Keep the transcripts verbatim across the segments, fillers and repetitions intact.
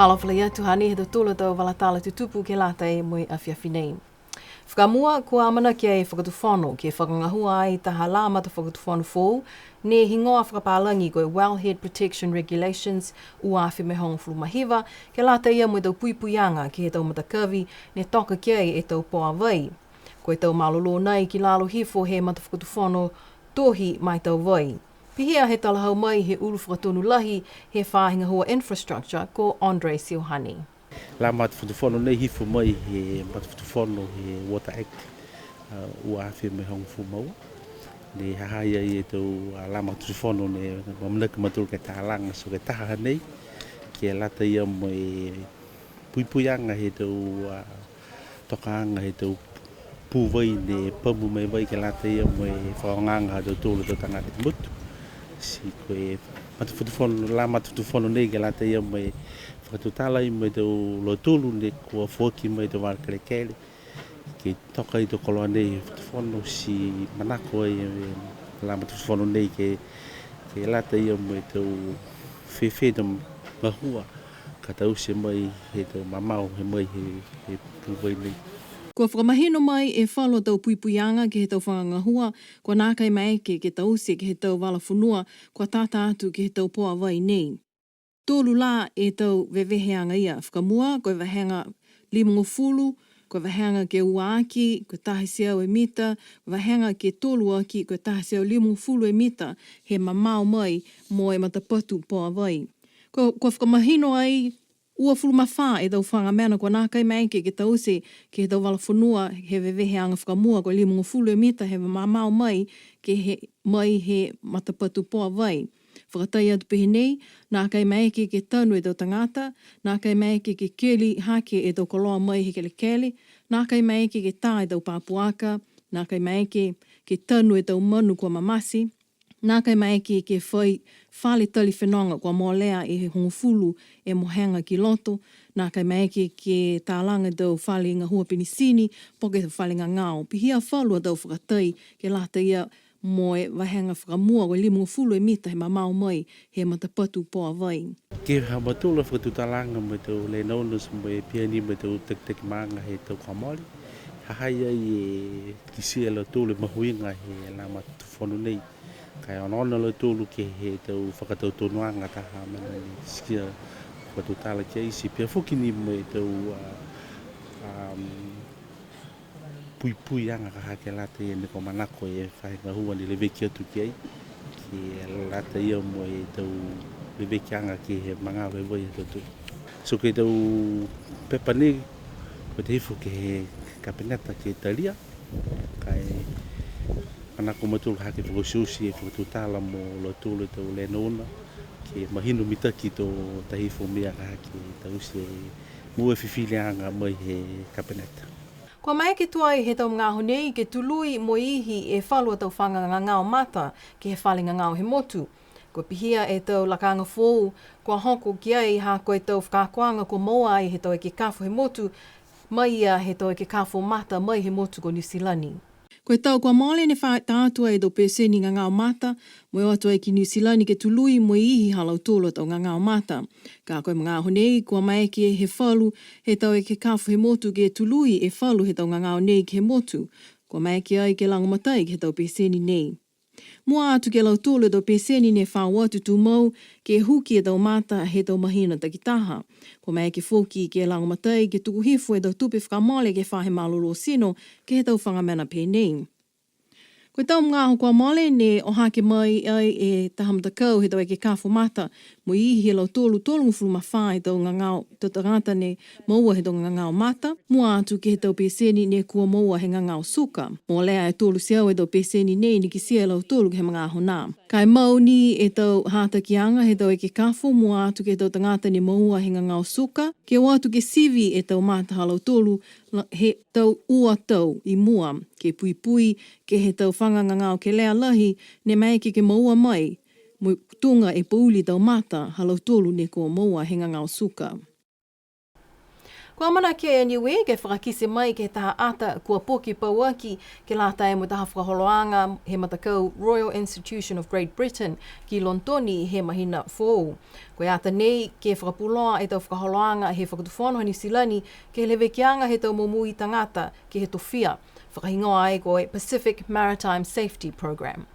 Alofa lahi atu, hanei e tau tala tau vala tala tutupu ke lata mo e afiafi nei. Fakamua, kua amanaki e Fakatufono ke fakagahua ai taha lā matafakatufono foou, ne higoa fakapālagi ko e Wellhead Protection Regulations ua afe mo e hogofulu ma hiva, ke lata ia mo e tau puipuiaga ke he tau matakavi ne toka ki ai e tau poa vai. Ko e tau malolō nei ki lalo hifo he matafakatufono tohi ma e tau vai. Pihia he talahau mai he ulu fakatonu lahi he faahi gahua infrastructure ko Andre Siohane. Lā matafakatufono nei hifo mai he matafakatufono he Water Act, a, ua afe mo e hogofulu ma ua. Ne ha ha i ai e tau, a, lā matafakatufono ne amanaki a mautolu ke talaga, so ko e taha hanei, ke lata ia mo e puipuiaga he tau, a, tokaaga he tau pū vai ne pamu mai vai ke lata ia mo e fakaaogaaga ha tautolu tau tagata he motu. Ti ko e matafakatufono, lā matafakatufono nei ke lata ia mo e fakatutala ai mo e tau lautolu ne kua foaki mai e tau vala kelekele. Ke toka e tau koloa nei he fakatufono ti manako ai e lā matafakatufono nei ke, ke lata ia mo e tau fēfē tau gahua ka taute mai he tau mamao he mai he, he pū vai nei. Kua fakamahino mai e falu a tau puipuiaga ke he tau faga gahua, kua nākai maeke ke taute ke he tau vala fonua, kua tata atu ke he tau poa vai nei. Tolu lā e tau veveheaga ia, fakamua, ko e vahega limagofulu, ko e vahega ke ua aki, ko e taha e teau e mita, ko e vahega ke tolu aki, ko e taha e teau limagofulu e mita, he mamao mai mo e matapatu poa vai. Ko, kua fakamahino ai uafulu ma fā e tau faga mena kua nākai maeke ke taute ke he tau vala fonua he veveheaga fakamua ko e limagofulu e mita he mamao mai ke he, mai he matapatu poa vai. Fakatai atu pehē nei, nākai maeke ke tanu e tau tagata, nākai maeke ke keli hake e tau koloa mai he kelekele, nākai maeke ke tā e tau papuaka, nākai maeke ke tanu e tau manu kua mamate, nākai maeke ke fai fale tali fenoga kua molea e hogofulu e mohega ki loto, nākai maeke ke talaga e tau fale gahua penisini, po ke fale gagao. Pihia falu a tau fakatai ke lata ia mo e vahega fakamua ko e limagofulu e mita he mamao mai he matapatu poa vai. Ke he ha mautolu a fakatutalaga mo e tau landowners mo e pihia ni mo e tau takitaki maaga he tau kua mole. Ha ha i ai e kitia e lautolu e mahuiga he lā matafakatufono nei. Ka e onoono a lautolu ke he tau fakatautonuaga taha mena ne kitia fakatutala ki ai ti pihia foki ni mo e tau, a, a, puipuiaga ka ha ke lata ia ne kua manako e faahi gahua ne leveki atu ki ai, ke lata ia mo e tau levekiaga ke he magaaho he vai ha tautolu. So ko e tau pepa nei, ko e taha hifo ke he Kapeneta ke talia, ka e manako a mautolu ha ke fakaotioti e fakatutala mo lautolu e tau landowner, ke mahino mitaki to taha hifo mena ka ha ke taute mo e fifiliaga mai he Kapeneta. Kua maeke tuai he tau magaaho nei ke tului mo e ihi e falu a tau faga gagao mata ke he fale gagao he motu. Kua pihia e tau lakaga foou, kua hoko ki ai ha ko e tau fakaakoaga kua moua ai he tau ekekafo he motu, mai ia he tau ekekafo mata mai he motu ko Niu Silani. Ko e tau kua mole ne fa-, ta atu ai e tau peseni gagao mata, mo e o atu ai ki Niu Silani ke tului mo e ihi ha lautolu a tau gagao mata. Ka ko e magaaho nei, kua maeke he falu he tau ekekafo he motu ke tului e falu he tau gagao nei ke he motu. Kua maeke ai ke lagomatai ke he tau peseni nei. Mua atu ke he lautolu e tau peseni ne fa o atu tumau ke huki e tau mata he tau mahina takitaha. Kua maeke foki ke lagomatai ke tuku hifo e tau tupe fakamole ke he faahi malolō tino ke he tau faga mena pehē nei. Ko e tau magaaho kua mole ne o hake mai ai e taha matakau he tau ekekafo mata, mo e ihi e lautolu tolugofulu ma fā e tau gagao, tau tagata ne moua he tau gagao mata, mua atu ke he tau peseni ne kua moua he gagao suka. Molea e tolu teau e tau peseni nei ne kitia e lautolu ke he magaaho nā. Ka e mau ni e tau hatakiaga he tau ekekafo, mua atu ke he tau tagata ne moua he gagao suka, ke o atu ke sivi e tau mata ha lautolu, la-, he tau ua tau i mua, ke puipui ke he tau faga gagao kelea lahi ne maeke ke moua mai, mo e tuga e pouli tau mata ha lautolu ne kua moua he gagao suka. Kua amanaki e Niue ke fakakite mai ke he taha ata kua poki pauaki ke lata mo e taha fakaholoaga he matakau Royal Institution of Great Britain ki Lonitoni he mahina foou. Ko e ata nei ke fakapuloa e tau fakaholoaga he Fakatufono ha Niu Silani ke he levekiaga he tau momoui tagata ke he tofia. Fakahigoa ai ko e Pacific Maritime Safety Program.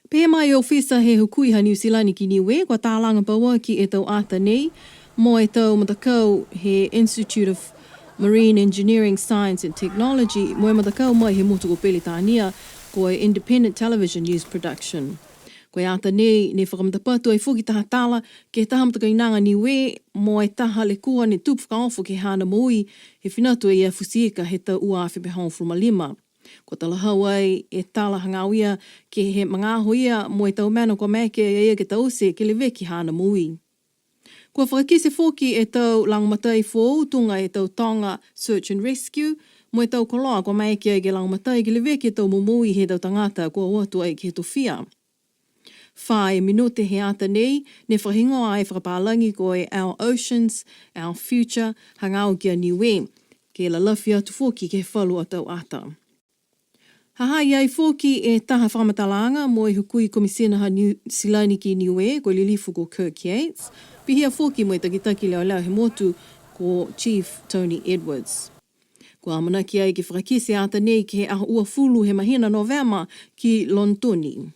Pehē mai e ofisa he hukui ha Niu Silani ki Niue, kua talaga pauaki e tau ata nei mo e tau matakau he Institute of Marine Engineering, Science and Technology mo e matakau mai he motu ko Peritania, ko e Independent Television News Production. Ko e ata nei ne fakamatapatu ai foki taha tala ke he taha matakainaga Niue mo e taha lekua ne tupu fakaofo ke he haana moui, he fina atu e ia futi ika he tau ua afe mo e hogofulu ma lima. Kua talahau ai e tala hagaao ia ke he magaaho ia mo e tau mena kua maeke ai a ia ke taute ke leveki haana moui. Kua fakakite foki e tau lagomatai foou tuga e tau toga search and rescue mo e tau koloa kua maeke ai ke lagomatai ke leveki e tau momoui he tau tagata kua o atu ai ke he tofia. Fā e minute he ata nei, ne fakahigoa ai fakapālagi ko e Our Oceans, Our Future, hagaao ki a Niue, ke lalafi atu foki ke he falu a tau ata. Ha ha i ai foki e taha fakamatalaaga mo e hukui Komisina ha Niu Silani ki Niue, ko e lilifu ko Kirk Yates, pihia foki mo e takitaki leoleo he motu ko Chief Tony Edwards. Kua amanaki ai ke fakakite e ata nei ke he aho uafulu he mahina Novema ki Lonitoni.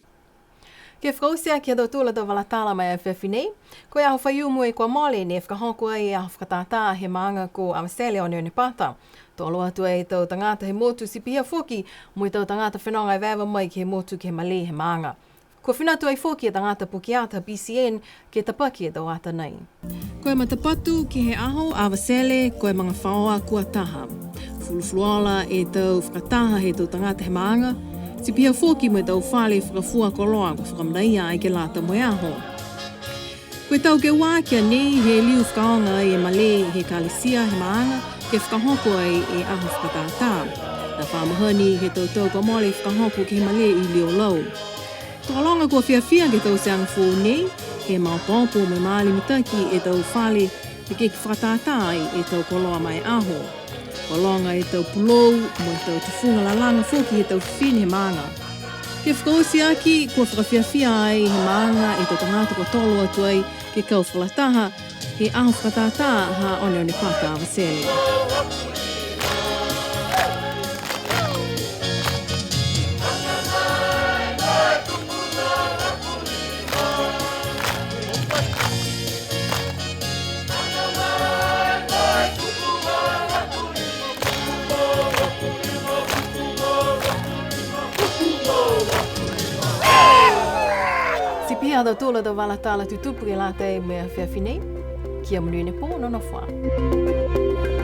Ke fakaoti aki ha tautolu a tau vala tala ma e afiafi nei, ko e aho Faiumu kua mole ne fakahoko ai e aho fakatātā he maaga ko Avatele Oneonepata. Tolo atu ai e tau tagata he motu ti pihia foki mo e tau tagata fenoga evaeva mai ke he motu ke he malē he maaga. Kua fina atu ai foki e tagata pukeata B C N ke tapaki e tau ata nei. Ko e matapatu ke he aho Avatele, ko e magafaoa kua taha. Fulufuluola e tau fakataha he tau tagata he maaga, ti pihia foki mo e tau fale fakafua koloa kua fakamanaia ai ke lata mo e aho. Ko e tau ke ua aki a nei he liu fakaaoga ai e malē he Ekalesia he maaga ke fakahoko ai e aho fakatātā. Ne fa mahani he tau tau kua mole fakahoko ke he malē i Liolau. Tokologa kua fiafia ke he tauteaga foou nei, ke maopoopo mo e maali mitaki e tau fale, ke fakatātā ai e tau koloa ma e aho. Kua loga e tau pulou, mo e tau tufuga lalaga foki he tau fifine he maaga. Ke fakaoti aki, kua fakafiafia ai he maaga e tau tagata kua tolo atu ai, ke kau fakalataha, he aho fakatātā ha Oneonepata Avatele. Ti pihia ha tautolu a tau vala tala tutupu ke lata mo e afiafi nei. Kia monuina e pō, nonofo ā.